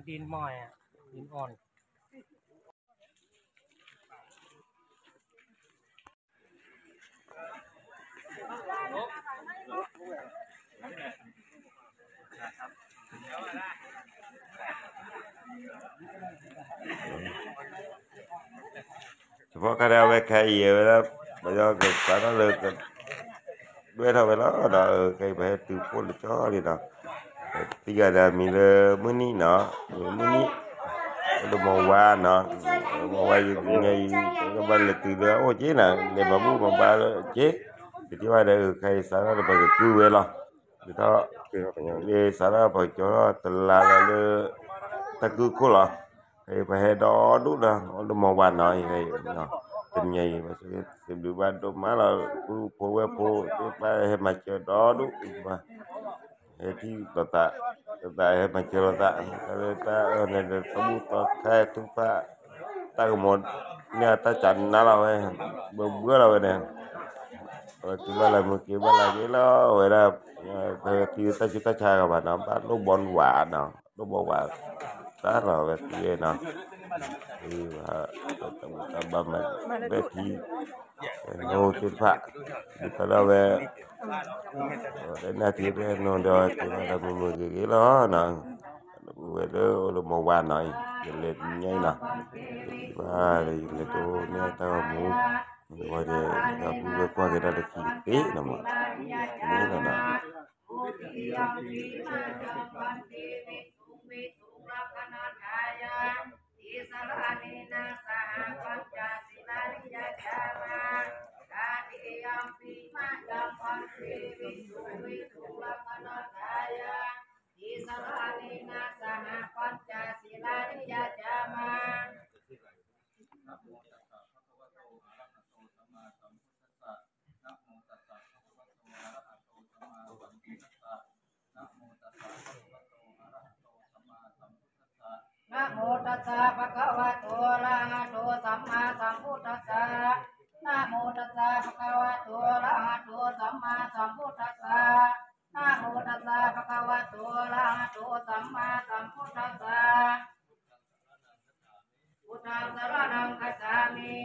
ดินมอยอ่ะ ดินอ่อน သဖီခါဒၣ်ဝဲခဲအံၤဝဲဒၣ် ပယီၤကစးထီၣ်လၢ ဒွဲၣ်ထီၣ်ဝဲလီၤဒီး ခဲအံၤပဟဲတုၤဖှိၣ်လၢကၠီလံနီၤ, သံဂၤဒၣ်မံၤလၢမုၢ်နံၤနီၤ, မုၢ်နံၤ, လၢမီၤဝါနီၤ, မီၤဝါယံၤညါအံၤ ကဘၣ်လဲၤတုၤလၢအအိၣ်က့ၤနီၤ, လဲၤမၤဘူၣ်မၤဘါလၢက့ၤ, တထံၣ်ဘၣ်ဒီး ခဲအံၤစးထီၣ်ဒီးပကတုၤဝဲလီၤ, ဒ်ထီၣ်, စးထီၣ်ပကကၠီထီၣ်တလါလီၤလၢ တၢ်ကုခိၣ်လီၤ, ပဟဲဒီဒူၣ်ဒီး လၢမီၤဝါနီၤ, တနံၤအံၤ စံးဘျုးဘၣ်ဒိၣ်မးလီၤ, ပုၢ်ဖိဝဲၢ်ဖိသ့ၣ်တဖၣ်ဟဲမၤစၢၤဒီဒူၣ်, ဟဲထံၣ်လိာ်သး, လိာ်သးဟဲမၤစၢၤလိာ်သး, တၢ်လၢတၢ်အၢၣ်န့ၣ်ဒီး တၢ်ဘူၣ်သီခါထုကဖၣ်, တၢ်ကမီၤန့ၣ်တၢ်ကနါလီၤဝဲ, ဘၢဘှၢလီၤဝဲန့ၣ်, အဝဲတုၤဘၣ်လၢမုၢ်က့ၤဘၣ်လၢက့ၤလီၤဝဲဒၣ်, ပဟဲထံၣ်တၢ်ဆူးတၢ်ဆါဂၤဘၣ်နီၤ, ဘၣ်လိၣ်ဘီနဝးနီၤ, လိၣ်ဘီဝး, တၢ်လီၤဝဲသံဝဲနီၤ တၢ်ဘူၣ်တၢ်ဘါမၤ ဘဲၣ်ထံ နိသ့ၣ်တဖၣ် ဒ်သိးဒီးဝဲ ဝဲဒၣ်နာ်က့ၤသ့ၣ်နီၣ်ဒီး ကဲဝဲဒၣ်မုာ်မုာ်ဂ့ၤဂ့ၤလီၤနီၤ, ဝဲလၢအိၣ်လၢမီၤဝါနီၤအံၤ ယလဲၤညါအံၤနီၤ, ဘၣ်ယလဲၤဒိးန့ၢ်တၢ်ဂီၤမူ ဝဲဒီး တၢ်ဘူၣ်ဝဲကွၢ်က့ၤတၢ်တခံကသ့နီၤမး, န့ၣ်လီၤနီၤ. Namo tassa bhagavato arahato sammāsambuddhassa. Namo tassa bhagavato arahato sammāsambuddhassa. Namo tassa bhagavato arahato sammāsambuddhassa. Buddhaṃ saraṇaṃ gacchāmi.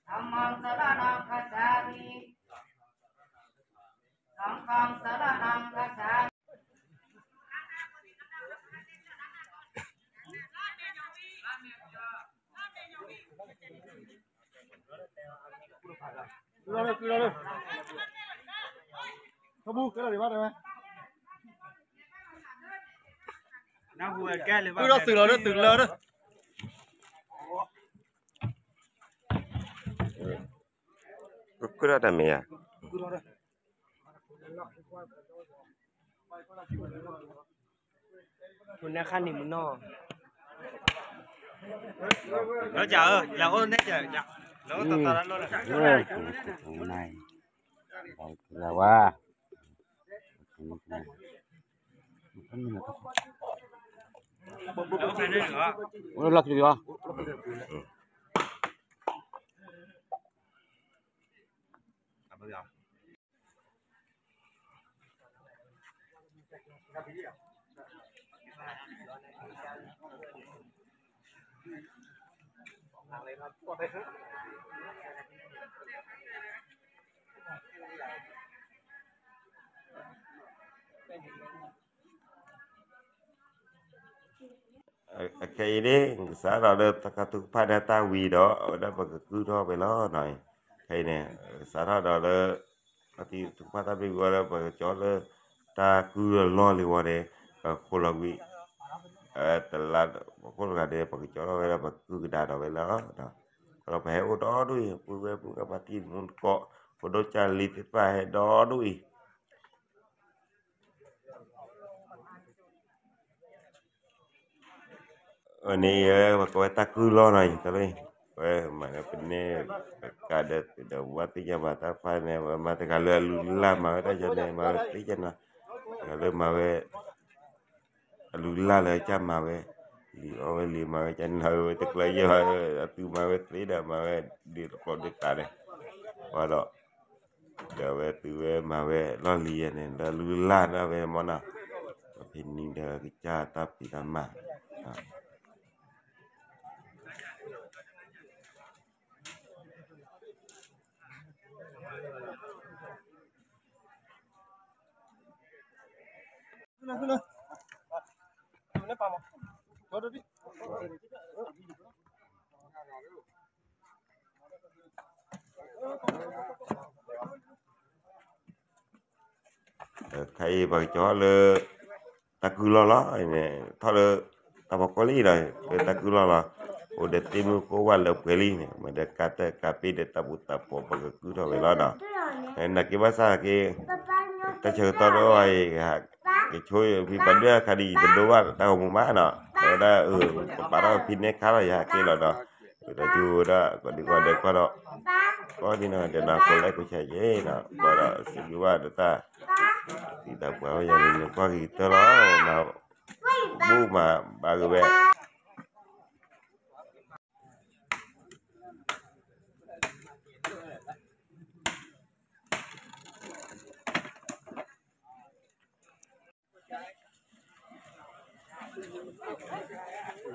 Dhammaṃ saraṇaṃ gacchāmi. Saṅghaṃ saraṇaṃ gacchāmi. ကဒၣ်တၢ်မ့ၢ်ဧါ. မုၢ်နၤခါန့ၣ်မုၢ်နီၢ် လၢအိၣ်နဲၣ် လၢအိၣ်တတလၢ လၢဝါ လၢအိၣ်န့ၣ်လီၤ အခဲအံၤန့ၣ် ကစးထီၣ်လၢတၢ်ကီၢ်သူၣ်ကဖၣ်န့ၣ်တၢ်ဝံၤဒီး အဝဲဒၣ်ပကကုၢ်ထီၣ်ဝဲလီၤနီၤ. ခဲအံၤန့ၣ် ကစးထီၣ်ဒီးလၢ ပှၤသူၣ်ကဖၣ်တၢ်ဘံၣ်ဝံၤဒီး ပကကၠီလၢ တၢ်ကုၢ်လီၢ်လံၤဝဲန့ၣ် ပခိၣ်လီၤကွံာ် တလါ ပခိၣ်တဂၤန့ၣ် ပကကၠီထီၣ်ဝဲဒီး ပကုၢ်ကဒါဒီးဝဲလီၤ. ဒီးပဟဲအိၣ်ဒီဒူၣ်အံၤ ပုၢ်ဝဲၢ်ပုၢ်ကပာ်တံၢ်မူတကိး ဖိဒိၣ်ကၢ်လံၤသ့ၣ်တဖၣ်ဟဲဒီဒူၣ်အံၤ အန့ၣ် ပကဝဲတၢ်ကုၢ်လီၢ်နီၤအံၤ တၢ်လၢ ဝဲမၤလၢပန့ၢ် ပကးဒီး ဒီးဝဲသ့ၣ်ညါဘၣ်တၢ်ဖါန့ၣ် ဝဲမၤတဂၤလၢအလုၢ်လၢ်မၤဝဲတၢ်ယၤန့ၣ် မၤဝဲသ့ၣ်ညါနီၤ တဂၤလၢမၤဝဲ အလုၢ်လၢ်လၢကၢ်မၤဝဲ လံၤအီၣ်ဝဲလံၤမၤဝဲကၢ်နီၤ ဝဲတကျၢၤယဲၢ်ဘၣ် အသုမၤဝဲသ့ဒီးမၤဝဲဒ်တကျိၤဒ်တၢ်န့ၣ် ဝဲဒီး ဒီးဝဲသုဝဲမၤဝဲလီၢ်လံၤယဲၢ်န့ၣ် လၢလုၢ်လၢ်ဒၣ်ဝဲမ့ၢ်နီၤ ပဖဲနံၤဒီးကစၢ်တၢ်ဖံးတၢ်မၤ ခဲအံၤပကကၠီလၢ တၢ်ကုၢ်လီၢ်လီၤန့ၣ် ထီၣ်လၢ တၢ်ဖီခိၣ်လံဒီး လၢတၢ်ကုၢ်လီၢ်လီၤ အိၣ်ဒီးသ့ၣ်မုၢ်ကိးဝၢ်လၢပှဲၤလံန့ၣ် မ့ၢ်ဒီးကါတၢၢ်ကါပ့ၢ်ဒီးတၢ်ပူၤတၢ်ဖှီၣ် ပကကုၢ်ထီၣ်ဝဲလီၤနီၤ နာ်က့ဘၣ်ဆၣ်က့ တၢ်ဆၢကတီၢ်တအိၣ်အံၤ ကဆိဖံပှၤဒွဲၣ်အခါဒ်အံၤ တဒိဘၣ်တၢ်ဂီၤမူဘၣ်နီၤ အဝဲဒၣ် ပပာ်ထီၣ်ဖံန့ၢ်ခါလီၤယဟးက့ၤလီၤဒီး ဒီးကဝဲဒၣ် ကီၢ်ဒံကီၢ်ဒဲးကွၢ်ဒီး ကီၢ်ဒံနီၤ ဒီးနီၤ ကိးလဲကိးဆဲးယဲနီၤ ကွၢ်ဒီးစံးဘျုးဘၣ်ဒီးတၢ် တံၤသးပှၢ်ဝဲယၤန့ၣ် နကွၢ်က့ၤကတၢၢ်လီၤ မၤဘူၣ်မၤဘၣ်ဂ့ၤဝဲ သီ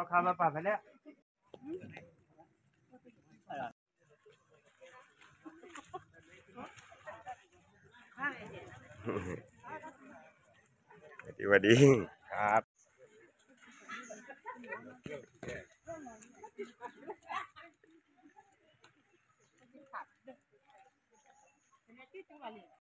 ခါမၤပာ်ဖဲလဲၣ် สวัสดี ครับ สวัสดี